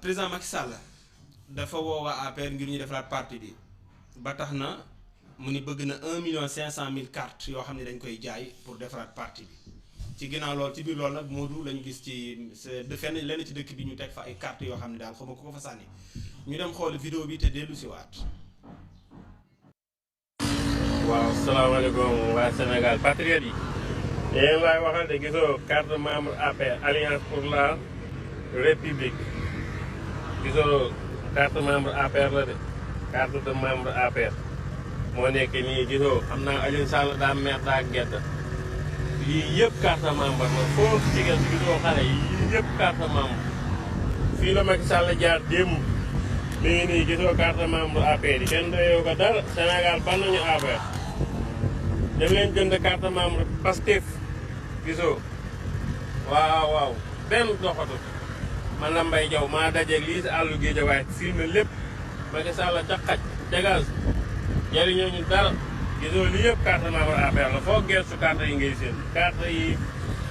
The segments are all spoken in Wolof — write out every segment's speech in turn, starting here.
président Macky Sall dafa woo waa APR ngir ñu defaraat parti bi ba tax na mu ni bëgg na 1,5 million cartes yoo xam ne dañ koy jaay pour defaraat parti bi ci ginnaaw loolu ci biir loolu nag Modou lañu gis ci de fenn lenn ci dëkk bi ñu teg fa ay cartes yoo xam ne daal xaw ma ko fa sànni ñu dem xool vidéo bi te dellu si waat. waaw salaamaaleykum waa Sénégal patriote yi yéen laay waxal de gisoo carte membre APR Alliance pour la République gisoo carte membre APR la de carte de membre APR moo nekk nii gisoo xam naa Aliou Sall daa mer daa gedd yii yëpp carte membre la foofu jigéen si gisoo xale yii yëpp carte membre fii la Macky Sall jaar démb mi ngi nii gisoo carte membre APR yi kenn doyoo ko dara Sénégal ban nañu APR daf leen jënd carte membre Pastef gisoo waaw waaw benn doxatu man la Mbaye Diaw maa dajeeg lii si àllu Guédiawaye filmé lépp Macky Sall ca xaj tegal jëriñoo ñu dara gisoo lii yëpp carte membre APR la foo gestu carte yi ngay seen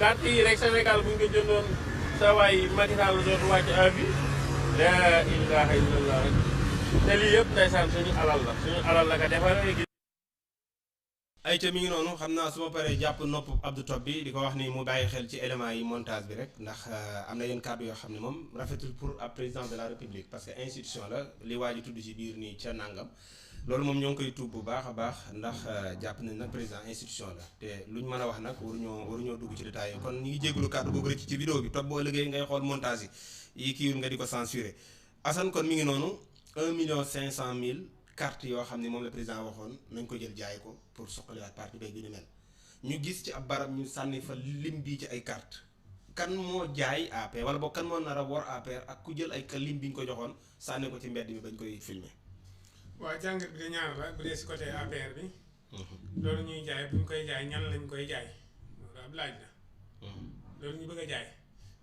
carte yi rek Sénégal bu ñu ko jëndoon sa waay Macky Sall dootu wàcc à vie la ilaha illallah rek te lii yëpp ndeysaan suñu alal la ka defaree. ay ca mi ngi noonu xam naa su ma paree jàpp nopp Abdou Top bi di ko wax ni mu bàyyi xel ci éléments yi montage bi rek ndax am na yenn kàddu yoo xam ne moom rafetul pour ab président de la république parce que institution la li waa ji tudd ci biir nii ca nangam loolu moom ñoo ngi koy tuub bu baax a baax ndax jàpp nañ nag président institution la te luñ mën a wax nag waruñoo dugg ci détails yi kon ñu ngi jégalu kàddu googu rek ci vidéo bi Top boo ëllëgee ngay xool montage yi kiiwul nga di ko censuré Assane kon mi ngi noonu 1,5 million carte yoo xam ne moom la président waxoon nañ ko jël jaay ko pour soqaliwaat parti beeg bi ñu mel ñu gis ci ab barab ñu sànni fa lim bii ci ay carte kan moo jaay APR wala boog kan moo nar a wor APR ak ku jël ay lim bi ñu ko joxoon sànni ko ci mbedd bi bañ koy filmer. waaw jàngat bi de ñaar la bu dee si côté APR bi. loolu ñuy jaay bu ñu koy jaay ñan lañ koy jaay loolu ab laaj la. loolu ñu bëgg a jaay.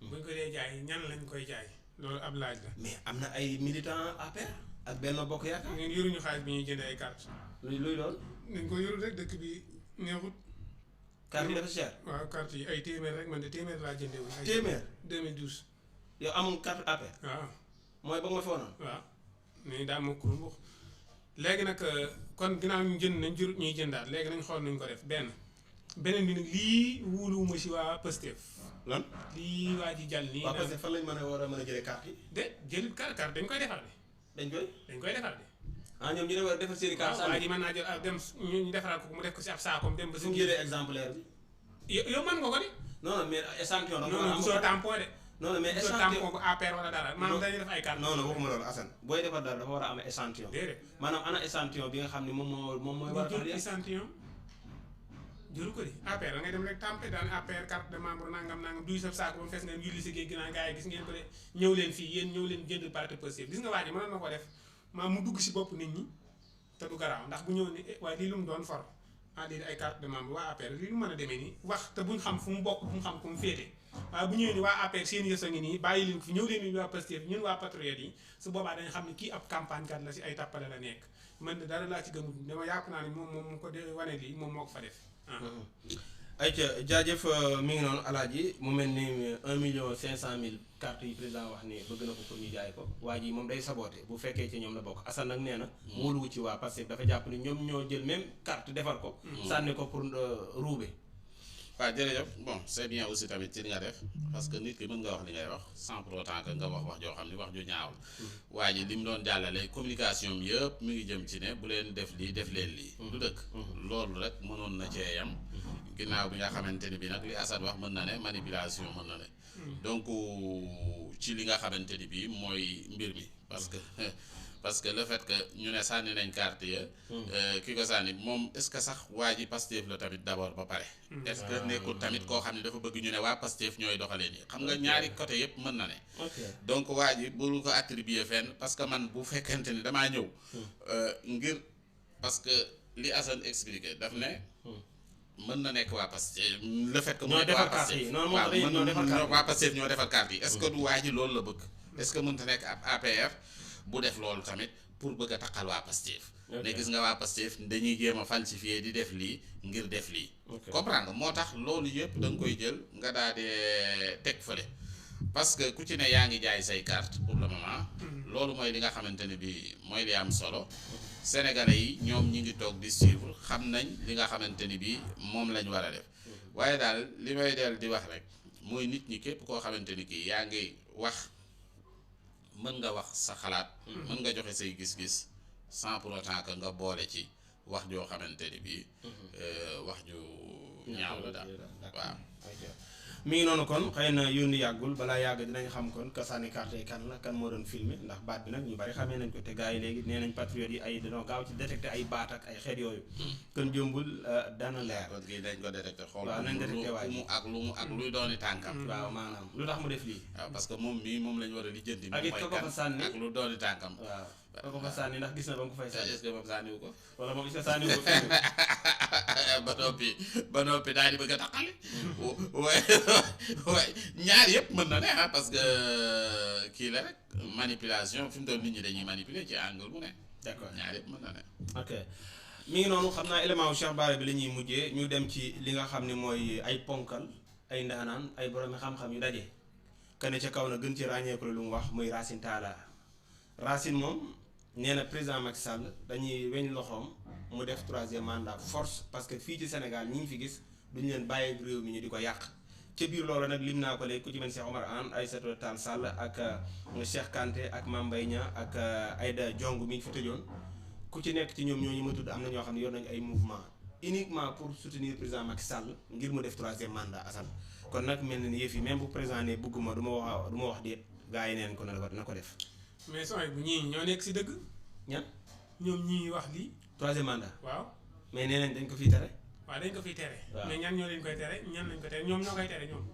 bu ñu ko dee jaay ñan lañ koy jaay loolu ab laaj la. mais am na ay militants APR. ak Benno Bokk Yaakaar. ñun yoruñu xaalis bi ñuy jëndee ay carte luy lool. nañ ko yorul rek dëkk bi neexut. carte yi dafa cher. waaw carte yi ay téeméer rek man de téeméer laa jëndee woon. ay téeméer 2012. yow amul carte APR. waaw. mooy ba nga ma foonoon. waaw mais daa ma kurumbu léegi nag kon ginnaaw ñu jënd nañ jurut ñuy jëndaat léegi nañ xool nuñ ko def beneen bi nag lii wuuluwuma si waa Pastef. lan lii waa ji jàll nii. waa Pastef fan lañ war a jëlee carte yi. de jëlit carte dañ koy defar de. dañ koy defar de. ñoom ñu ne war a defar seen i carte. waaw waa ji mën naa jël dem ñu defaral ko mu def ko si ab saakoom dem ba. fu mu jëlee exemplaire bi. yow mën nga ko de. non mais échantillon. non gisoo tampon de. non mais gisoo tampon bu APR wala dara maanaam dañuy def ay carte. non waxuma loolu Assane booy defar dara dafa war a am échantillon. déedéet maanaam ana échantillon bi nga xam ne moom mooy war a tax échantillon jëru ko di APR da ngay dem rek tampé daan APR carte de membre nangam duy sa saako ba mu fees ngeen julli si géej gi naan gars yi gis ngeen ko de ñëw leen fii yéen ñëw leen jënd parti Pastef gis nga waa ji mënoon na ko def maa mu dugg si bopp nit ñi te du garaaw ndax bu ñëw ni waaye lii lu mu doon for lii ay carte de membre waa APR lii lu mën a demee nii wax te buñ xam fu mu bokk bu mu xam fu mu féete waaye bu ñëwee ni waa APR seen yës a ngi nii bàyyi leen ko fi ñëw leen ni waa Pastef ñun waa patriote yi su boobaa dañ xam ne kii ab campagne kat la si ay tappale la nekk man de dara laa ci gëmul dama yàpp naa ne moom ko de wane lii moom moo ko fa def ayca jaajëf mi ngi noonu alaaji mu mel ni 1,5 million cartes yi président wax ni bëgg na ko pour ñu jaay ko waa ji moom day saboote bu fekkee ci ñoom la bokk Assane nag nee na mooluwu ci waa parce que dafa jàpp ni ñoom ñoo jël même carte defar ko sànni ko pour ruube. waaw jërëjëf bon c'est bien aussi tamit ci li nga def parce que nit ki mën nga wax li ngay wax sans pour autant que nga wax joo xam ni wax ju ñaaw la waa ji li mu doon jàllale communication bi yëpp mi ngi jëm ci ne bu leen def lii def leen lii du dëkk loolu rek mënoon na cee yam ginnaaw bi nga xamante ni bi nag li Assane wax mën na ne manipulation mën na ne donc ci li nga xamante ni bi mooy mbir mi parce que le fait que ñu ne sànni nañ carte ya ki ko sànni moom est-ce que sax waa ji Pastef la tamit d'abord ba pare est-ce que nekkul tamit koo xam ne dafa bëgg ñu ne waa Pastef ñooy doxalee nii xam nga ñaari côté yëpp mën na ne donc waa ji bul ko attribuer fenn parce que man bu fekkente ni damaa ñëw ngir parce que li Assane expliqué daf ne mën na nekk waa Pastef le fait que mu nekk waa Pastef waaw waa Pastef ñoo defar carte yi est-ce que du waa ji loolu la bëgg est-ce que mën ta nekk ab APR bu def loolu tamit pour bëgg a taqal waa Pastef ne gis nga waa Pastef dañuy jéem a falsifier di def lii ngir def lii comprendre nga moo tax loolu yëpp da nga koy jël nga daal di teg fële parce que ku ci ne yaa ngi jaay say carte pour le moment. loolu mooy li nga xamante ne bii mooy li am solo. Sénégalais yi ñoom ñi ngi toog di suivre xam nañ li nga xamante ni bii moom lañ war a def waaye daal li may del di wax rek mooy nit ñi képp koo xamante ni kii yaa ngi wax mën nga wax sa xalaat. mën nga joxe say gis-gis sans pour autant que nga boole ci wax joo xamante ni bii wax ju ñaaw la daal waaw. mi ngi noonu kon xëy na yónni yàggul balaa yàgg dinañ xam kon ka sànni carte yi kan la kan moo doon filmer ndax baat bi nag ñu bari xamee nañ ko te gars yi léegi nee nañ patriotes yi ay dañoo gaaw ci détecté ay baat ak ay xeet yooyu. kon jombul dana leer. kon kii dañ ko détecté xool. waaw nañ détecté waay lu mu ak luy dooni tànkam. waaw maanaam lu tax mu def lii. waaw parce que moom mii moom lañ war a lijjanti. ak it ko fa sànni ak lu dooni tànkam. waaw ko fa sànni ndax gis na ba nga ko fay sànni. est-ce que moom sànniwu ko. wala moom est-ce que sànniwu ko fenn. ba noppi daal di bëgg a taqali. waaye ñaar yëpp mën na ne parce que kii la rek manipulation fi mu doon nit ñi dañuy manipuler ci angle bu ne. d'accord ñaar yëpp mën na ne. ok mi ngi noonu xam naa élément wu Cheikh Bara bi la ñuy mujjee ñu dem ci li nga xam ne mooy ay ponkal ay ndaanaan ay borom xam-xam yu daje. kane ca kaw na gën ci ràññeeku lu mu wax muy Racine Talla Racine moom nee na président Macky Sall dañuy weñ loxoom mu def 3e mandat force parce que fii ci Sénégal ñi ngi fi gis duñu leen bàyyi réew mi ñu di ko yàq. ca biir loolu nag lim naa ko léegi ku ci mel Cheikh Omar Anne Aïssata Tall Sall ak Cheikh Kanté ak Mame Mbaye Niang ak Aïda Diong mi fi tëjoon ku ci nekk ci ñoom ñooñu ma tudd am na ñoo xam ne yor nañu ay mouvement uniquement pour soutenir président Macky Sall ngir mu def 3e mandat Assane kon nag mel na ni yëf yi même bu président ne bëgguma du ma wax déet gars yi neen ko na ko def. mais sooy bu ñii ñoo nekk si dëgg. ñan ñoom ñii wax lii. 3e mandat. waaw mais nee nañ dañ ko fiy tere. waaw dañ ko fiy tere. waaw mais ñan ñoo leen koy tere ñan lañ ko tere ñoom ñoo koy tere ñoom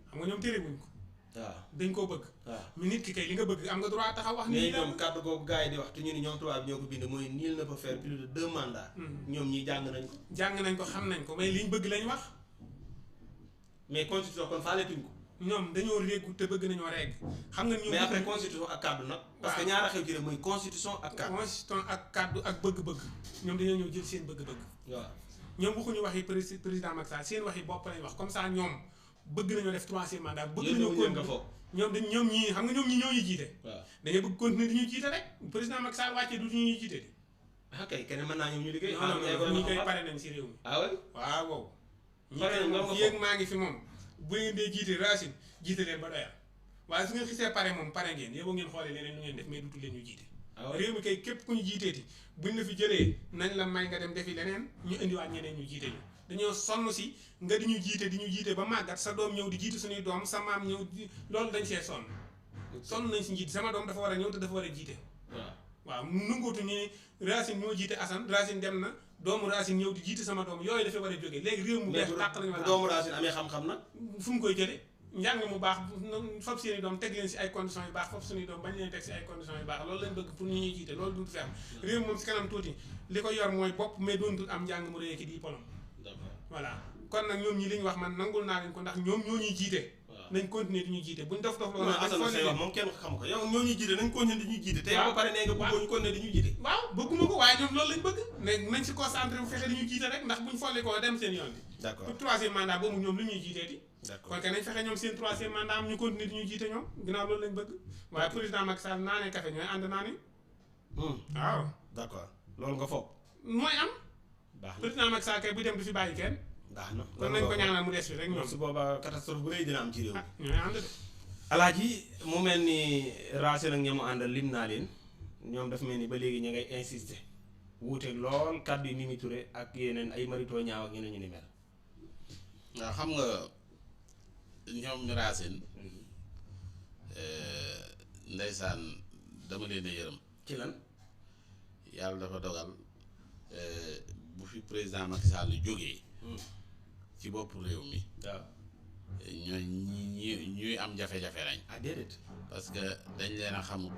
xam nga ñoom tere wuñ ko. waaw dañ koo bëgg. waaw mais nit ki kay li nga bëgg am nga droit taxaw wax. mais nii ñoom kàddu googu gars yi di wax te ñu ni ñoom tubaab bi ñoo ko bind mooy nul ne peut faire plus de 2 mandats. ñoom ñi jàng nañ ko. jàng nañ ko xam nañ ko mais liñ bëgg lañ wax. mais constitution kon faaletuñ ko. ñoom dañoo réegu te bëgg nañoo régg xam nga ñoom mais après constitution ak kàddu nag. parce que ñaara xew ci rek mooy constitution ak kàddu. constitution ak kàddu ak bëgg-bëgg ñoom dañoo ñëw jël seen bëgg-bëgg. waaw ñoom waxuñu waxi président Macky Sall seen waxi bopp lañ wax comme ça ñoom bëgg nañoo def 3e mandat. bëgg nañoo yéen nga foog. ñoom ñii xam nga ñoom ñi ñoo ñu jiite. waaw dañoo bëgg continuer di ñu jiite rek président Macky Sall wàccee du ñu jiite di. ah kay keneen mën naa ñoom ñu liggéey. non non ñi koy pare nañ si réew mi. ah oui. waaw wow. pare nañ nga yéeg maa ngi fi moom bu ngeen dee jiite Racine jiite leen ba doyal waaye su ngeen xisee pare moom pare ngeen yóbbu ngeen xoolee leneen lu ngeen def mais dutul leen ñu jiite. réew mi kay képp ku ñu jiiteeti buñ la fi jëlee nañ la may nga dem defi leneen ñu indiwaat ñeneen ñu jiite ñu dañoo sonn si nga di ñu jiite ba màggat sa doom ñëw di jiite suñuy doom sa maam ñëw di loolu dañ see sonn nañ si njiit sama doom dafa war a ñëw te dafa war a jiite. waaw nungootu ñu ne Racine ñoo jiite Assane Racine dem na doomu Racine ñëw di jiite sama doom yooyu dafay war a jógee léegi réew mu bees tàq lañu war a doomu Racine amee xam-xam nag. fu mu koy jëlee njàng mu baax fab seeni doom teg leen si ay conditions yu baax fab suñuy doom bañ leen teg si ay conditions yu baax loolu lañ bëgg pour ñu ñuy jiite loolu duñ fi am réew moom si kanam tuuti li ko yor mooy bopp mais doontul am njàng mu rëy ki diplôme. voilà kon nag ñoom ñi li ñu wax man nangul naa leen ko ndax ñoom ñoo ñuy jiite. nañ continuer di ñu jiite buñ dof loolu Assane say wax moom kenn xam ko yow ñoo ñuy jiite nañ continuer di ñuy jiite te yow ba pare nee nga bëggoo ñu continuer di ñu jiite waaw bëgguma ko waaye ñoom loolu lañ bëgg ne nañ si concentré bu fexe di ñu jiite rek ndax buñ folli ko dem seen yoon bi d'accord pour 3e mandat boobu ñoom lu ñuy jiitee di d'accord kon que nañ fexe ñoom seen 3e mandat am ñu continuer di ñu jiite ñoom ginnaaw loolu lañ bëgg waaye président Macky Sall naa ne café ñooy ànd naa ni waaw d'accord loolu nga foog mooy am baax na président Macky Sall kay bu dem du fi bàyyi kenn baax na kon nañ ko ñaanal mu des fi rek ñoom su boobaa catastrophe bu rëy dina am ci réew mi ñooy ànd de alaaji mu mel ni Racine ak ñamu àndal lim naa leen ñoom dafa mel ni ba léegi ñu ngay insister wuuteeg lool kàddu yi Mimi Touré ak yeneen ay marito ñaaw ak ñeneen ñu ni mel waaw xam nga ñoom Racine ndeysaan dama leen a yërëm ci lan yàlla dafa dogal bu fi président Macky Sall jógee ci bopp réew mi waaw ñuy am jafe-jafe lañ ah déedéet parce que dañ leen a xamul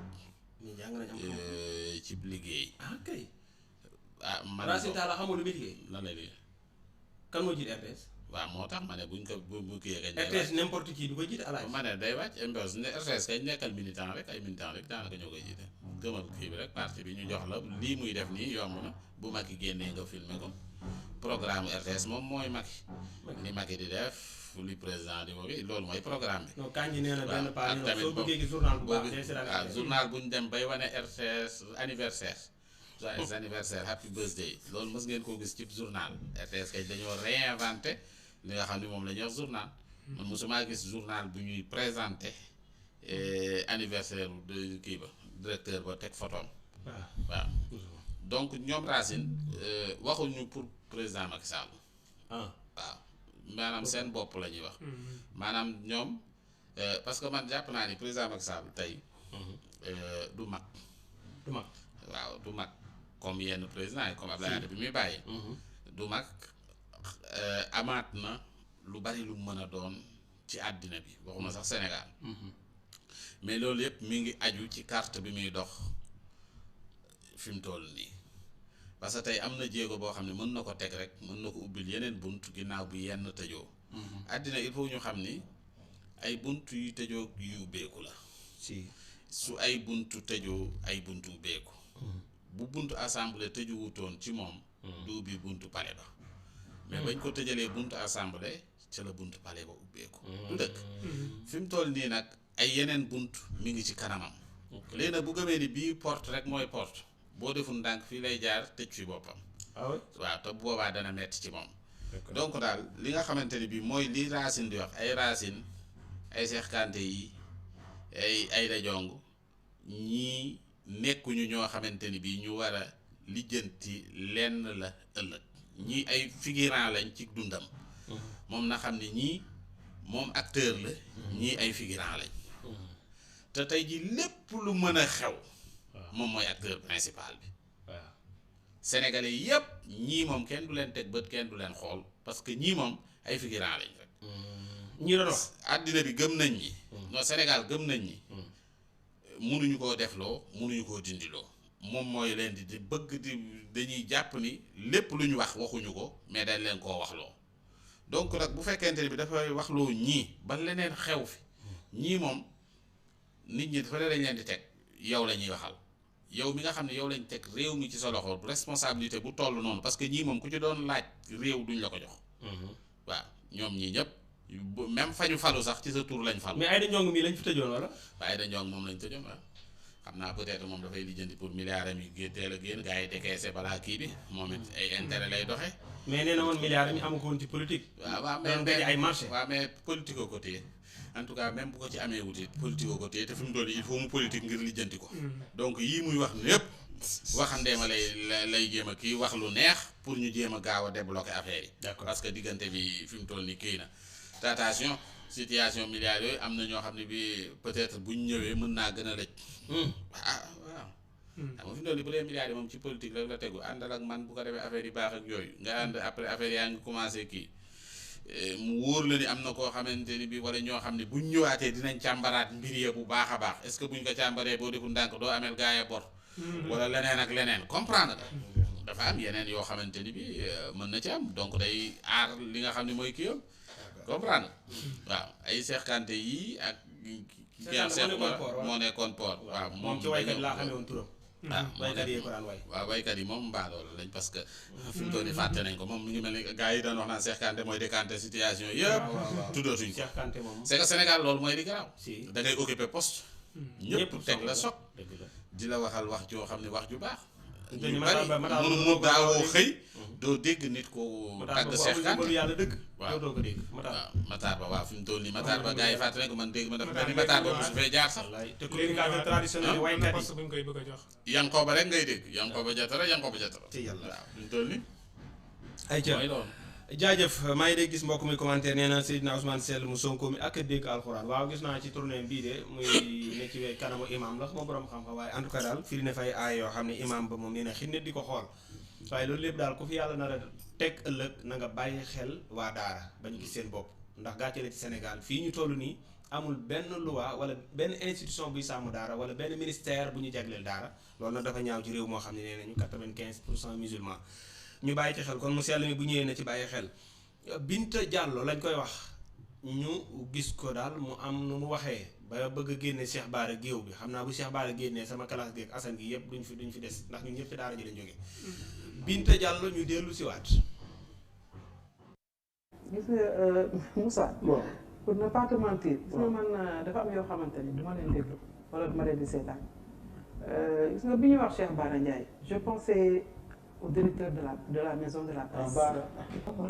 ñu jàng nañ am ci liggéey ah kay man Racine Talla xamul lu muy liggéey lan lay liggéey kan moo jiite RTS waaw moo tax ma ne buñ ko bu kii kañ RTS n'importe qui du ko jiite alaaji ma ne day wàcc mbos ne RTS kañ nekkal militant rek ay militant rek daanaka ñoo koy jiite gëmal kii bi rek parti bi ñu jox la lii muy def nii yomb na bu Macky génnee nga filmer ko programme RTS moom mooy Macky li Macky di def li président di woowe loolu mooy programme bi. non Kandji nee na waaw benn paa ak tamit soo bëggee gis journal bu baax boobu day seetaan waaw journal bu ñu dem bay wane RTS anniversaire. joyeux anniversaire happy birthday loolu mës ngeen koo gis ci journal RTS kay dañoo réinventé li nga xam ne moom la ñuy wax journal. man mosuma gis journal bu ñuy présenté anniversaire de kii ba directeur ba teg photom waaw donc ñoom Racine waxuñu pour président Macky Sall. waaw maanaam seen bopp la ñuy wax. maanaam ñoom parce que man jàpp naa ni président Macky Sall tey du mag. du mag waaw du mag comme yenn président yi comme Abdoulaye Wade bi muy bàyyi. du mag amaat na lu bari lu mën a doon ci àddina bi waxuma sax Sénégal. mais loolu yëpp mi ngi aju ci carte bi muy dox fi mu toll nii parce que tey am na jéego boo xam ne mën na ko teg rek mën na ko ubbil yeneen bunt ginnaaw bi yenn tëjoo. àddina il faut ñu xam ni ay bunt yu tëjoo yu ubbeeku la. si su ay buntu tëjoo ay buntu ubbeeku. bu buntu assemblée tëju wutoon ci moom. du ubbi buntu palais ba. mais bañ ko tëjalee buntu assemblée ca la buntu palais ba ubbeeku. du dëkk fi mu toll nii nag ay yeneen bunt mi ngi ci kanamam. léegi nag bu gëmee ni bii porte rek mooy porte boo deful ndànk fii lay jaar tëj fi boppam. waaw te bu boobaa dana metti ci moom. donc daal li nga xamante ni bii mooy li Racine di wax ay Racine ay Cheikh Kanté yi ay Aïda Ndiongue ñii nekkuñu ñoo xamante ni bii ñu war a lijjanti lenn la ëllëg ñii ay figurant lañ ci dundam. moom na xam ne ñii moom acteur la. ñii ay figurant lañ. te tey ji lépp lu mën a xew. moom mooy acteur principal bi. waaw sénégalais yépp ñii moom kenn du leen teg bët kenn du leen xool parce que ñii moom ay figurant lañ rek. ñi doon wax àddina bi gëm nañ ñi. non Sénégal gëm nañ ñi. munuñu koo defloo munuñu koo dindiloo. moom mooy leen di bëgg di dañuy jàpp ni lépp lu ñu wax waxuñu ko mais dañ leen koo waxloo donc nag bu fekkente ni bi dafay waxloo ñii ba leneen xew fi ñii moom nit ñi dafa lañ leen di teg yow la ñuy waxal yow mi nga xam ne yow lañ teg réew mi ci sa loxo responsabilité bu toll noonu parce que ñii moom ku ci doon laaj réew duñ la ko jox. waaw ñoom ñii ñëpp même fañu falu sax ci sa tur lañ falu. mais Aïda Ndiongue mii lañ fi tëjoon wala. waaye Aïda Ndiongue moom lañ tëjoon waaw. xam naa peut-être moom dafay lijjanti pour milliards am yi teel a génn gars yi décaissé balaa kii bi moom it ay intérêt lay doxe mais nee na woon milliards yi amu ko woon ci politique. waaw mais ay marché. waaw mais politique ko téye en tout cas même bu ko ci amee wutit politique ko téye te fi mu toll il faut mu politique ngir lijjanti ko. donc yii muy wax lépp waxandeema lay jéem a kii wax lu neex pour ñu jéem a gaaw a débloquer affaire yi. d'accord parce que diggante bi fi mu toll nii kii na te attention situation milliards yooyu am na ñoo xam ne bi peut-être buñ ñëwee mën naa gën a lëj. waaw. xam nga fi mu toll nii bu dee milliards yi moom ci politique rek la tegu àndal ak man bu ko defee affaire yi baax ak yooyu nga ànd après affaire yaa ngi commencé kii mu wóor la ni am na koo xamante ni bi wala ñoo xam ne buñ ñëwaatee dinañ càmbaraat mbir ya bu baax a baax est-ce que buñ ko càmbaree boo deful ndànk doo ameel gaaya bor. wala leneen ak leneen comprendre nga. dafa am yeneen yoo xamante ni bi mën na ci am donc day aar li nga xam ne mooy kii yam comprendre waaw ay Cheikh Kanté yii ak. moo nekkoon port waaw moom ci waykat laa xamee woon turam. waykat yi ko daan way. waaw waykat yi moom mbaaloo lañ parce que fi mu toll nii fàtte nañ ko moom mu ngi mel ni gars yi daan wax naan Cheikh Kanté mooy décanté situation yëpp. tuddootuñ ko Cheikh Kanté moom. c'est que Sénégal loolu mooy li garaaw. si da ngay occuper poste. ñëpp teg la soog dëgg la di la waxal wax joo xam ne wax ju baax. ñu bari mu daawoo xëy. doo dégg nit ko tàgg Cheikh Kanté yàlla dëgg. waaw doo ko dégg waaw Matar Ba waaw fi mu toll nii Matar Ba gars yi fàtte nañ ko man dégg ma dafa mel ni Matar Ba mosu fee jaar sax. te communicateur traditionnel waykat yi. poste buñ koy bëgg a jox. Yankhoba rek ngay dégg Yankhoba Diattara te yàlla waaw fi mu toll nii. ay ca mooy loolu. jaajëf maa ngi dégg gis mbokk mi commentaire nee na Seydina Ousmane Sell mu Sonko mi ak dégg alxuraan waaw gis naa ci tournée bii de muy ne ci kanamu imam la moom borom xam-xam waaye en tout cas daal firi na fay aay yoo xam ne imam ba moom nee na xinnet di ko xool waaye loolu lépp daal ku fi yàlla nar a teg ëllëg na nga bàyyi xel waa daara bañ gis seen bopp ndax gàcce la ci Sénégal fii ñu toll nii amul benn loi wala benn institution buy sàmm daara wala benn ministère bu ñu jagleel daara loolu nag dafa ñaaw ci réew moo xam ne nee nañu 95% musulman ñu bàyyi ci xel kon mu sell mi bu ñëwee na ci bàyyi xel Binta Diallo lañ koy wax ñu gis ko daal mu am nu mu waxee ba bëgg a génne Cheikh Bara géew bi xam naa bu Cheikh Bara génnee sama classe gi ak Assane gi yëpp duñ fi des ndax ñun ñëpp ci daara ji lañ jógee Binta Diallo ñu dellu si waat gis nga Moussa. bon pour ne pas te mentir. gis nga man dafa am yoo xamante ni du ma leen déglu wala du ma leen di seetaan gis nga bi ñuy wax Cheikh Bara Ndiaye je pensais au directeur de la maison de la presse.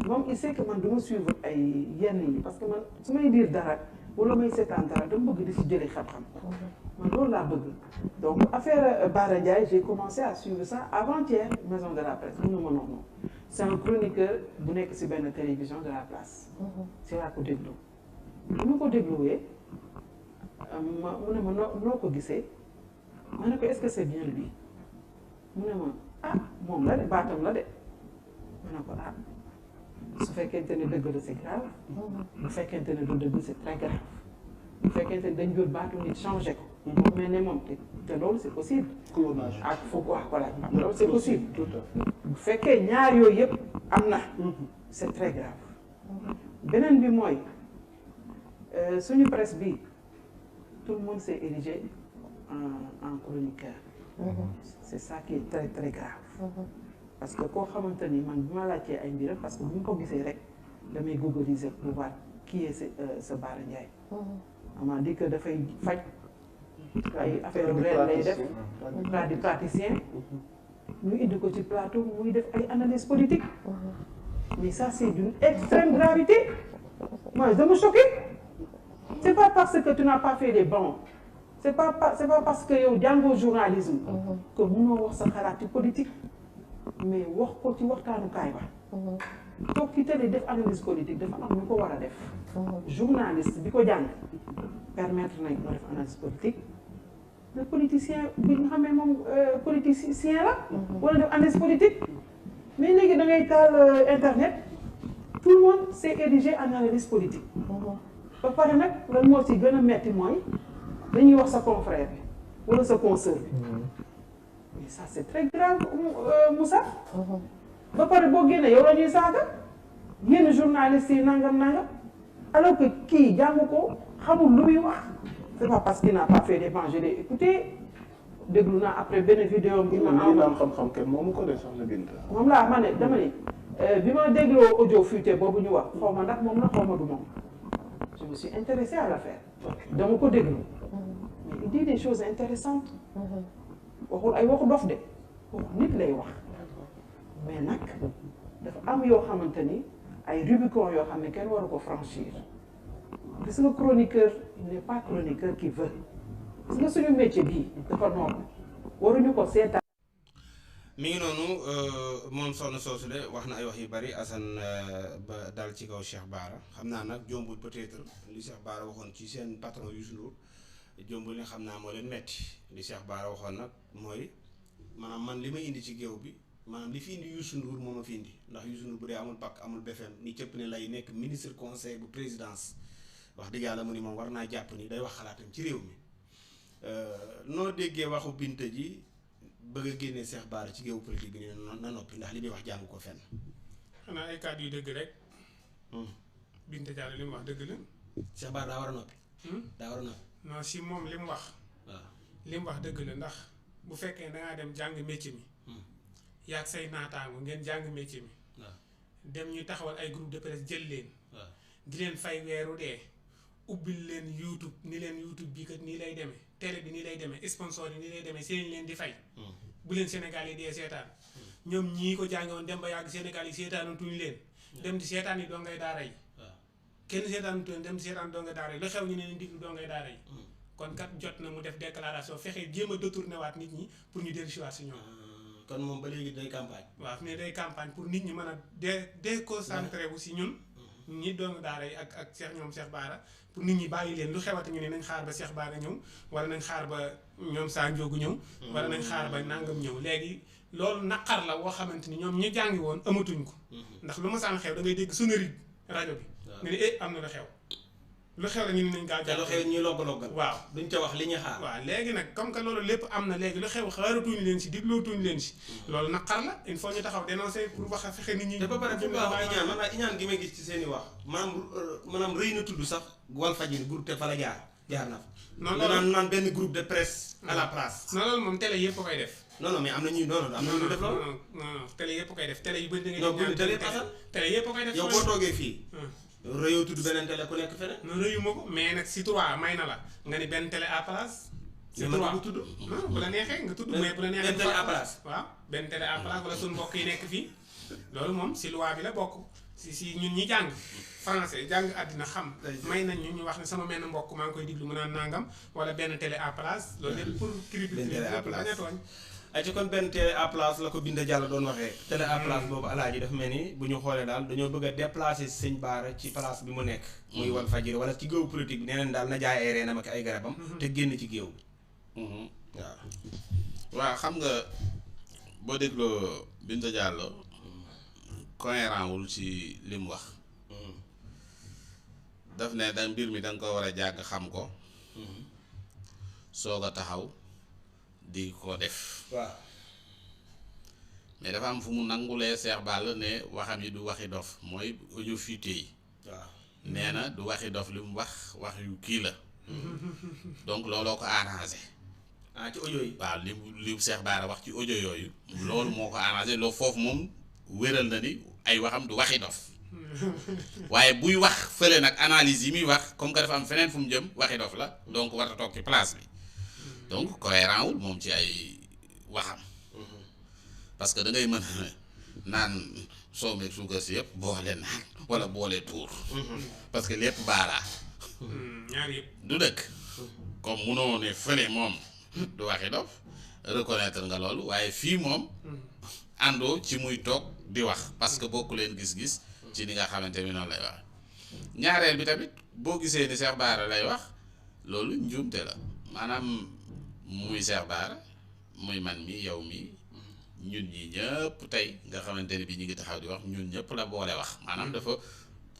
moom il sait que man du ma suivre ay yenn yi parce que man su may dire dara wala may seetaan dara dama bëgg di si jëlee xam-xam. man loolu laa bëgg donc affaire Bara Ndiaye j'ai commencé à suivre ça avant-hier maison de la presse mënu ma noonu c'est un chroniqueur bu nekk si benn télévision de la place. si laa ko déglu. bu ma ko dégluwee mu ne ma noo ko gisee ma ne ko est-ce que c'est bien lui mu ne ma ah moom la de baatam la de ma ne ko ah su fekkente ne dëgg la c'est grave bu fekkente ne du dëgg c'est très grave bu fekkente ne dañ jël baatu nit changé ko moom mel ne moom te loolu c'est possible clonage ak foog wax ko la loolu c'est possible tout à fait bu fekkee ñaar yooyu yëpp am na c'est très grave beneen bi mooy suñu presse bi tout le monde s'est érigé en chroniqueur. C'est ça qui est très très grave. parce que koo xamante ni man bi ma laajtee ay mbiram parce que bu ñu ko gisee rek damay googliser pour voir qui est ce Bara Ndiaye. on m'a dit que dafay faj ay affaire réel lay def praticien ñu indi ko ci plateau muy def ay analyse politique. mais ça c'est d'une extrême gravité. moi je me choqué. c'est pas parce que tu n'as pas fait des bancs c'est pas parce que yow jàngoo journalisme que mënoo wax sa xalaat ci politique mais wax ko ci waxtaanukaay ba toog ci télé def analyse politique dafa am ñu ko war a def journaliste bi ko jàng permettre nañ ko def analyse politique le politicien bi nga xam ne moom politicien la wala def analyse politique mais léegi da ngay taal internet tout le monde s'est érigé en analyse politique ba pare nag lan moo ci gën a metti mooy dañuy wax sa confrère bi wala sa consoeur bi mais ça c'est très grave Moussa ba pare boo génnee yow la ñuy saaga yenn journalistes yi nangam alors que kii jàng ko xamul lu muy wax c'est pas parce qu'il n'a pas fait des bancs je l'ai écouté déglu naa après benn vidéo bi ma am xam-xam kenn moomu ko de soxna Binta moom laa ma ne dama ne bi ma dégloo audio fuité boobu ñu wax xaw ma ndax moom la xaw ma du moom je me suis intéressée à l'affaire dama ko déglu mais il dit des choses intéressantes waxul ay waxu dof de waxu nit lay wax mais nag dafa am yoo xamante ni ay Rubicon yoo xam ne kenn waru ko franchir gis nga chroniqueur il n'est pas chroniqueur qui veut gis nga suñu métier bii dafa noonu waruñu ko seetaan. mi ngi noonu moom soxna soosu de wax na ay wax yu bari Assane ba dal ci kaw Cheikh Bara xam naa nag jombul peut-être li Cheikh Bara waxoon ci seen patron Youssou Ndour jombul ne xam naa moo leen metti li Cheikh Bara waxoon nag mooy maanaam man li ma indi ci géew bi maanaam li fi indi Youssou Ndour moo ma fi indi ndax Youssou Ndour bu dee amul PAC amul BFM ni cëpp ne lay nekk ministre conseil bu présidence wax dëgg yàlla mu ni moom war naa jàpp ni day wax xalaatam ci réew mi noo déggee waxu Binta ji bëgg a génnee Cheikh Bara ci géewu politique bi ne na noppi ndax li muy wax jàng ko fenn. xanaa ay kàddu yu dëgg rek. Binta Diallo li mu wax dëgg la. Cheikh Bara daa war a noppi. daa war a noppi. non si moom li mu wax. waaw li mu wax dëgg la ndax bu fekkee dangaa dem jàng métier mi. yaag say naataango ngeen jàng métier mi. waaw dem ñu taxawal ay groupe de presse jël leen. waaw di leen fay weeru dee. ubbil leen YouTube ni leen YouTube bii kat nii lay demee télé bi nii lay demee sponsor yi nii lay demee seen leen di fay. bu leen Sénégal yi dee seetaan. ñoom ñii ko jànge woon dem ba yàgg Sénégal yi seetaanatuñu leen. dem di seetaan yi dongay daara yi. kenn seetaanatuñu dem di seetaan dongay daara yi lu xew ñu ne leen diglu dongay daara yi. kon kat jot na mu def déclaration fexe jéem a détourné waat nit ñi pour ñu dellusiwaat si ñoom. kon moom ba léegi day campagne. waaw mais day campagne pour nit ñi mën a déconcentré wu si ñun. ñi doon daara yi ak Cheikh Bara pour nit ñi bàyyi leen lu xewati ñu ne nañ xaar ba Cheikh Bara ñëw wala nañ xaar ba ñoom Sa Ndiogou ñëw. wala nañ xaar ba nangam ñëw léegi loolu naqar la woo xamante ni ñoom ñi jàngi woon amatuñ ko. ndax lu ma saan xew da ngay dégg sonnerie rajo bi. nga ne am na lu xew. lu xew la ñu ne nañ gaaw te lu xew ñuy loggal. waaw duñ ca wax li ñuy xaar. waaw léegi nag comme que loolu lépp am na léegi lu xew xaaratuñu leen si diglootuñu leen si. loolu naqar la il faut ñu taxaw dénoncer pour wax a fexe nit ñi. te ba pare fu baax iñaan man iñaan gi may gis ci seen i wax maanaam rëy na tudd sax Walfadjri groupe te fa la jaar jaar na fa. non ñu naan benn groupe de presse à la place. non loolu moom télé yëpp koy def. non mais am na ñuy am na ñuy def loolu. non télé yëpp koy def télé yu bëri da ngay. non bu télé pasal télé yëpp koy def. yow boo toogee fii. réew tudd beneen télé ku nekk feneen. non réew ma ko mais nag si trois may na la nga ni benn télé à place. si trois bu tudd. bu la neexee nga tudd mais bu la neexee. benn télé à place. waaw benn télé à place wala suñu mbokk yi nekk fii loolu moom si loi bi la bokk si ñun ñi jàng français jàng àddina xam may nañ ñu wax ne sama benn mbokk maa ngi koy diglu mu naan nangam wala benn télé à place loolu lépp pour benn télé à place bañ a tooñ. ay ci kon benn télé à place la ko Binda Diallo doon waxee. télé à place boobu alaaji dafa mel ni bu ñu xoolee daal dañoo bëgg a déplacer sëñ Bara ci place bi mu nekk. muy Walf Fadjri wala ci géew politique bi nee nañ daal na jaay ay reenam ak ay garabam. te génn ci géew. waaw. waaw xam nga boo dégloo Binta Diallo cohérent wul ci li mu wax. daf ne da mbir mi da nga ko war a jàng xam ko. soog a taxaw di ko def. waaw. mais dafa am fu mu nangulee Cheikh Bara ne waxam yi du waxi dof mooy audio fuité yi. waaw nee na du waxi dof li mu wax yu kii la. donc looloo ko arrangé. ci audio yi. waaw li Cheikh Bara wax ci audio yooyu. loolu moo ko arrangé loolu foofu moom wéral na ni ay waxam du waxi dof. waaye buy wax fële nag analyse yi muy wax comme que dafa am feneen fu mu jëm waxi dof la donc war a toog ci place bi donc cohérent wul moom ci ay waxam. parce que da ngay mën a naan soo meeg suukar si yëpp boole naan wala boole tuur. parce que lépp baaraa. ñaar yëpp du dëkk. comme munoo ne fële moom du waxi dof reconnaître nga loolu waaye fii moom àndoo ci muy toog di wax parce que bokku leen gis-gis ci ni nga xamante ni noonu lay wax. ñaareel bi tamit boo gisee ni Cheikh Bara lay wax loolu njuumte la maanaam muy Cheikh Bara muy man mi yow mi ñun ñi ñëpp tey nga xamante ni bi ñu ngi taxaw di wax ñun ñëpp la boole wax maanaam dafa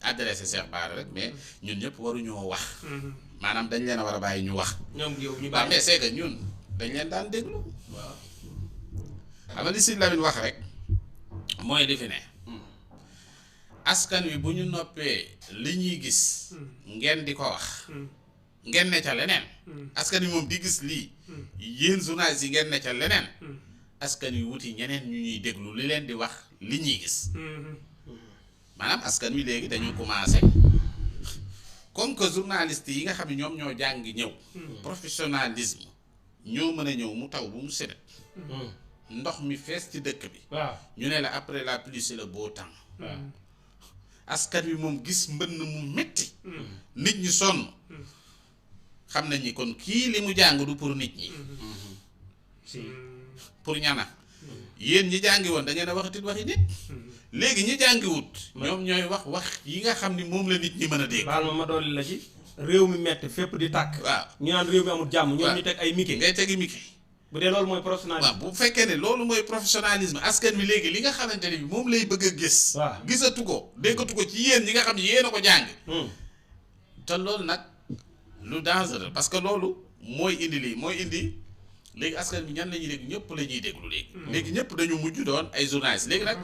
adressé Cheikh Bara rek mais ñun ñëpp waruñoo wax. maanaam dañ leen a war a bàyyi ñu wax. ñoom yow ñu bàyyi mais c'est que ñun dañ leen daan déglu. waaw xam nga li si Lamine wax rek mooy li fi ne. askan wi bu ñu noppee li ñuy gis. ngeen di ko wax. ngeen ne ca leneen. askan wi moom di gis lii. yéen journalistes yi ngeen ne ca leneen. askan wi wuti ñeneen ñu ñuy déglu li leen di wax li ñuy gis. maanaam askan wi léegi dañu commencé. comme que journaliste yi nga xam ne ñoom ñoo jàngi ñëw. professionnalisme ñoo mën a ñëw mu taw bu mu sebet. ndox mi fees ci dëkk bi. waaw ñu ne la après la pluie c'est le beau temps. askan wi moom gis mbënn mu metti nit ñi sonn. xam nañ ni kon kii li mu jàng du pour nit ñi. pour ñana. yéen ñi jàngi woon da ngeen a waxatit waxi nit. léegi ñi jàngiwut ñoom ñooy wax yi nga xam ni moom la nit ñi mën a dégg. baal ma dolli la ci réew mi metti fépp di tàkk. waaw ñu naan réew mi amul jàmm. ñoom ñu teg ay mike. ngay tegi mike. bu dee loolu mooy professionnalisme. waaw bu fekkee ne loolu mooy professionnalisme askan wi léegi li nga xamante ne bi moom lay bëgg a gis. waaw gisatu ko déggatu ko ci yéen ñi nga xam ne yéen a ko jàng. te loolu nag lu dangereux parce que loolu mooy indi lii mooy indi. léegi askan bi ñan la ñuy déglu ñëpp la ñuy déglu léegi. léegi ñëpp dañu mujj doon ay journalistes léegi nag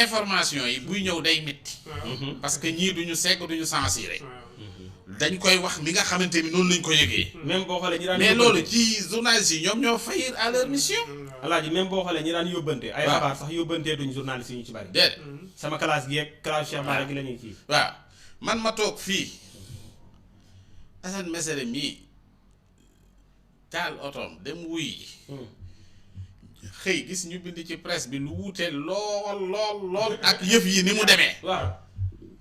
information yi buy ñëw day métti. parce que ñii duñu segg duñu censuré. dañ koy wax li nga xamante ni noonu lañ ko yëgee. même boo xoolee ñi daan mais loolu ci journalistes yi ñoom ñoo faillir à leur mission. alaaji même boo xoolee ñi daan yóbbante. ay xabaar sax yóbbantee duñ journalistes yi ñu ci bari. déedéet sama classe gi ak classe Cheikh Bara gi la ñuy kii. waaw man ma toog fii Assane Mesere mii. taal otoom dem wuy xëy gis ñu bind ci presse bi lu wuute lool ak yëf yi ni mu demee. waaw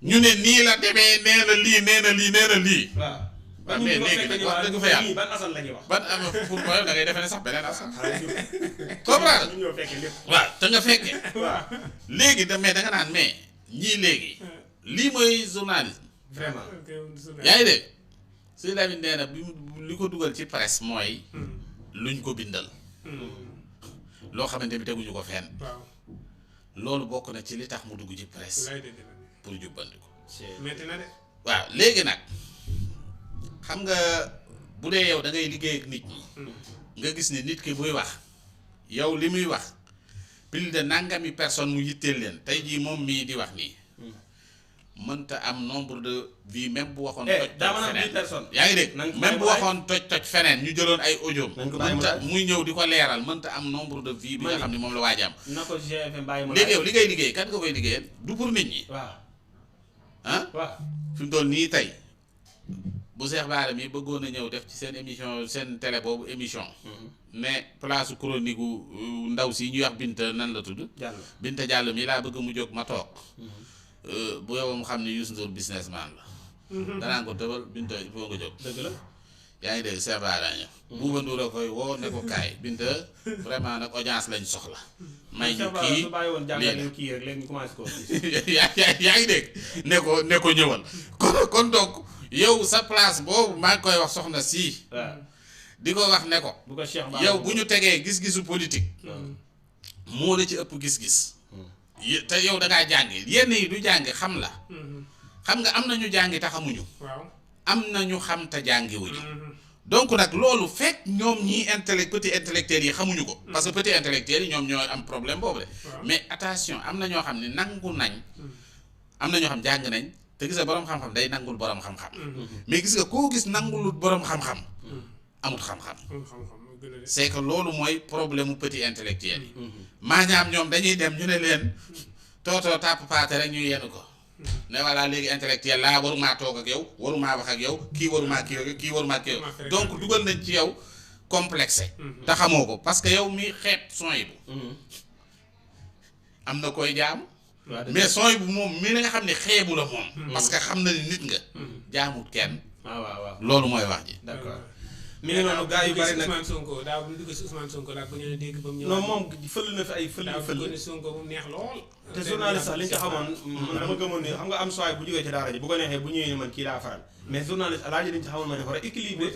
ñu ne nii la demee nee na lii nee na lii nee na lii. waaw mais léegi nag wax dëgg fa yàlla ban Assane la ñuy wax. ban am pour mooy da ngay defee ne sax beneen Assane. comprendre ñu ñëw fekkee lépp. waaw te nga fekkee. waaw léegi mais da nga naan mais ñii léegi lii mooy journalisme. vraiment. yaa ngi dégg. si Lamine nee na bi li ko dugal ci presse mooy luñ ko bindal loo xamante bi teguñu ko fenn loolu bokk na ci li tax mu dugg ci presse pour jubbanti ko metti na de waaw léegi nag xam nga bu dee yow da ngay liggéey ak nit ñi nga gis ni nit ki buy wax yow li muy wax plus de nangami personne mu yitteel leen tey jii moom mii di wax nii mënta am nombre de vie même bu waxoon. daa mën a am 10 personnes. yaa ngi dégg même bu waxoon toj feneen ñu jëloon ay audio. mënta muy ñëw di ko leeral mënta am nombre de vie bi nga xam ne moom la waaj am. na ko GFM bàyyi ma léegi yow li ngay liggéey kan nga koy liggéeyal du pour nit ñi. waaw ah waaw fi mu toll nii tey bu Cheikh Bara mi bëggoon a ñëw def ci seen émission seen télé boobu émission. ne place chronique gu ndaw si ñuy wax Binta nan la tudd. Binta Diallo mi laa bëgg mu jóg ma toog. bu yow mu xam ne Youssou Ndour businessman la. danaa ko tëbal Binta il faut nga jóg. dëgg la yaa ngi dégg Cheikh Bara ñëw. Bouba Ndour a koy woo ne ko kaay Binta vraiment nag audience lañ soxla. may ñu kii kii rek léegi ñu commencé ko. yaa ngi dégg ne ko ñëwal kon donc yow sa place boobu maa ngi koy wax soxna si. di ko wax ne ko. bu ko Cheikh Bara yow bu ñu tegee gis-gisu politique. moo la ci ëpp gis-gis. te yow da ngaa jàngi yenn yi du jàngi xam la. xam nga am na ñu jàngi te xamuñu. waaw am na ñu xam te jàngiwuñu. donc nag loolu fekk ñoom ñii petit intellectuels yi xamuñu ko. parce que petit intellectuels yi ñoom ñooy am problème boobu de. mais attention am na ñoo xam ne nangu nañ. am na ñoo xam jàng nañ te gis nga borom xam-xam day nangul borom xam-xam. mais gis nga koo gis nangulul borom xam-xam. amut xam-xam. c'est que loolu mooy problème mu petit intellectuel yi. maanaam ñoom dañuy dem ñu ne leen tootoo tàpp paate rek ñu yenn ko. ne voilà léegi intellectuel laa warumaa toog ak yow warumaa wax ak yow kii warumaa kii warumaa kii donc dugal nañ ci yow complexe. te xamoo ko parce que yow mi xeeb sooy bu. am na koy jaamu. mais sooy bu moom mi la nga xam ne xeebu la moom. parce que xam na ni nit nga. jaamut kenn. waaw loolu mooy wax ji. d'accord. mi ngi noonu gars yu bari nag Ousmane Sonko daaw bu ñu dugg si Ousmane Sonko la ak bu ñu dégg ba mu ñëw. non moom fël na fi ay fël yu fël. daaw Sonko bu neex lool. te journaliste sax li ñu ci xamoon man dama gëmoon ni xam nga am soay bu jógee ci daara ji bu ko neexee bu ñëwee ni man kii laa faral mais journaliste alaaji li ñu ci xamoon ma ne ko rek équilibré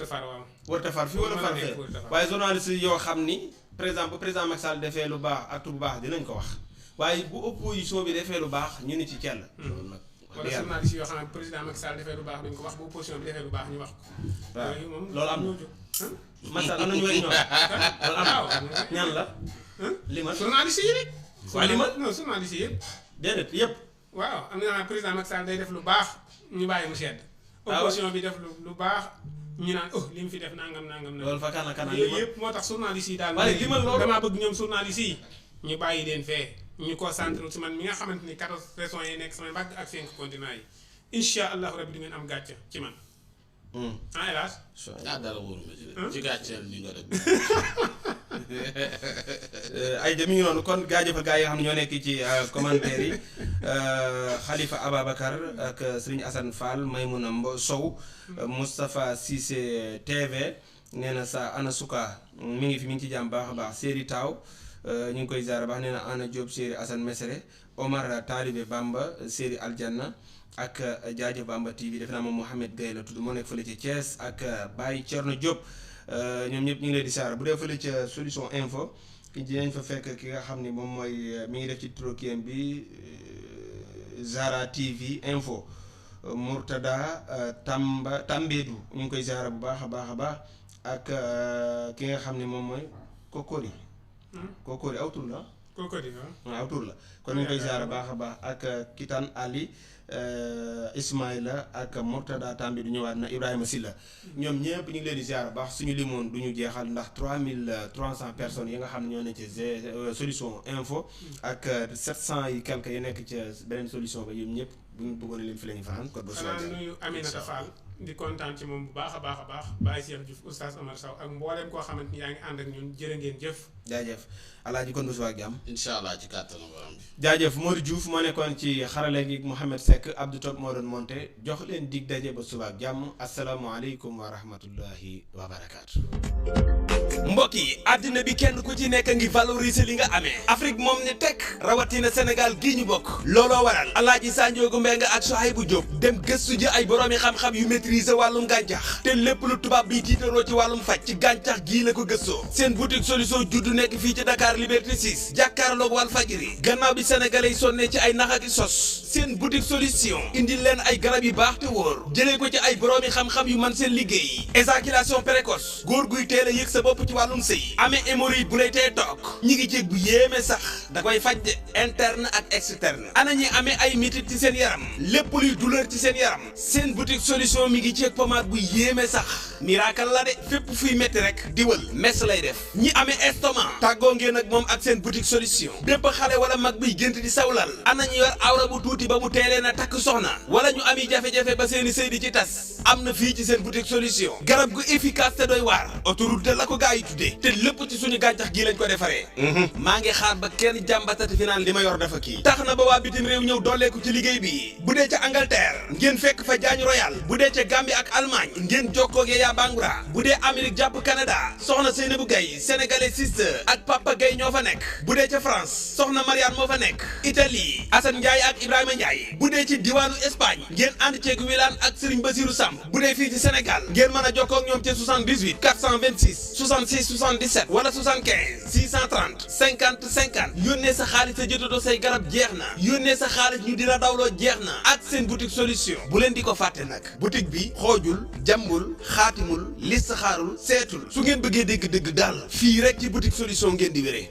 warta far fii wala far fee waaye journaliste yoo xam ni par exemple bu président Macky Sall defee lu baax ak bu baax dinañ ko wax waaye bu opposition bi defee lu baax ñu ni ci kell loolu nag wala journaliste yoo xam ne président Macky Sall defee lu baax duñ ko wax bu opposition bi defee lu baax ñu wax ko. waaw loolu am na. Macky Sall am na ñu wéy ñoom. loolu am na ñaan la. li ma journaliste yi rek. waaw li ma non journaliste yi yëpp. déedéet yëpp. waaw am na président Macky Sall day def lu baax ñu bàyyi mu sedd. opposition bi def lu baax ñu naan oh li mu fi def nangam. loolu fa kan ak yooyu yëpp moo tax journaliste yi daal. waaye li ma loolu damaa bëgg ñoom journaliste yi ñu bàyyi leen fee. ñu concentré ci man mi nga xamante ni 14 régions yi nekk samay mbagg ak 5 continents yi incha allahu rabi di ngeen am gàcce ci man. ah hélas. dara wóoruma ci de. ci gàcceel ni nga def. ay mi ngi noonu kon jaajëfal gaa yi nga xam ne ñoo nekk ci commentaire yi Khalifa Ababacar ak Serigne Assane Fall Maymouna Sow Moustapha Cissé TV nee na sa ana suka mi ngi ci jàmm baax a baax Séri Taw. ñu ngi koy ziar baax nee na Ana Diop séeri Assane Mesere Omar Talibé Bamba séeri Aljanna ak Jaajëf Bamba TV defe naa moom Mouhamed Gueye la tudd moo nekk fële ci Thiès ak Baye Thierno Diop ñoom ñëpp ñu ngi leen di ziar bu dee fële ca Solution Info dinañ fa fekk ki nga xam ni moom mooy mi ngi def ci trokiem bi Zara TV Info Mourtada Tambédou ñu ngi koy ziar bu baax a baax ak ki nga xam ni moom mooy Kokori. Kokori aw tur la. Kokori waaw aw tur la kon ñu ngi koy ziar baax a baax ak Kitan Ali Ismaïla ak Mourtada Tambi du ñëwaat na Ibrahima Silla ñoom ñëpp ñu ngi leen di ziar baax suñu limoon du ñu jeexal ndax 3300 personnes yi nga xam ne ñoo nekk ci Solution Info ak 700 yi quelque yi nekk ci beneen solution ba yéen ñëpp bu ñu bëggoon leen fi la ñu fanaan kon ba nuyu Aminata Fall di kontaan ci moom bu baax a baax Baye Cheikh Diouf Oustaz Omar Sow ak mboolem koo xamante ni yaa ngi ànd ak ñun jërë ngeen jëf. jaajëf alaaji kon ba suba ak jàmm. incha allah ci kàttanu borom bi. jaajëf Modou Diouf moo nekkoon ci xarale gi Mouhamed Seck Abdou Top moo doon monté jox leen dig daje ba suba ak jàmm asalaamualeykum wa rahmatullahi wa barakaatu. mbokk yi àddina bi kenn ku ci nekk ngi valoriser li nga amee Afrique moom ni tekk rawatina Sénégal gii ñu bokk looloo waral Alaaji Sanjoogu Mbeng ak Sohaybu Diop dem gëstu ji ay boroomi xam-xam yu métti maîtriser wàllum gàncax te lépp lu tubaab bi tiitaroo ci wàllum faj ci gàncax gii la ko gëstoo seen boutique solution juddu nekk fii ci Dakar Liberté 6 jàkkaarloog Walfadjri gannaaw bi sénégalais yi sonnee ci ay nax ak sos seen boutique solution indi leen ay garab yu baax te wóor jëlee ko ci ay boroomi xam-xam yu man seen liggéey éjaculation précoce góor guy teel a yëg sa bopp ci wàllum sëy amee hémorroïde bu lay tee toog ñi ngi jéeg bu yéeme sax da koy faj de interne ak externe ana ñi amee ay mitit ci seen yaram lépp luy douleur ci seen yaram seen boutique solution mi ngi ceeg pommade bu yéeme sax miracle la de fépp fuy métti rek diwal mes lay def ñi amee estomac tàggoo ngeen ak moom ak seen boutique solution bépp xale wala mag buy gént di sawlal ana ñu yor awra bu tuuti ba mu teelee na takk soxna wala ñu ami jafe-jafe ba seeni sëy di ci tas am na fii ci seen boutique solution garab gu efficace te doy waar autoroute la ko gaa yi tuddee te lépp ci suñu gàncax gii lañ ko defaree maa ngi xaar ba kenn jàmbatati fi naan li ma yor dafa kii tax na ba waa bitim réew ñëw dooleeku ci liggéey bi bu dee ca Angleterre ngeen fekk fa Jaañ Royal bu dee ca Gambie ak Allemagne ngeen jokkoo ak Yaya Bangoura bu dee Amérique jàpp Canada soxna Seynabou Gaye sénégalais sister ak Papa Gaye ñoo fa nekk bu dee ca France soxna Mariane moo fa nekk Italie Assane Ndiaye ak Ibrahima Ndiaye bu dee ci diwaanu Espagne ngeen ànd ceeg Wilane ak Serigne Bassirou Samb bu dee fii ci Sénégal ngeen mën a jokkoo ak ñoom ci 78 426 66 77 wala 75 630 50 50 yónnee sa xaalis sa jotadoo say garab jeex na yónnee sa xaalis ñu dina dawloo jeex na ak seen boutique solution bu leen di ko fàtte nag boutique bi xoojul jàmbul xaatimul listixaarul seetul su ngeen bëggee dégg dëgg daal fii rek ci boutique solution ngeen di wéree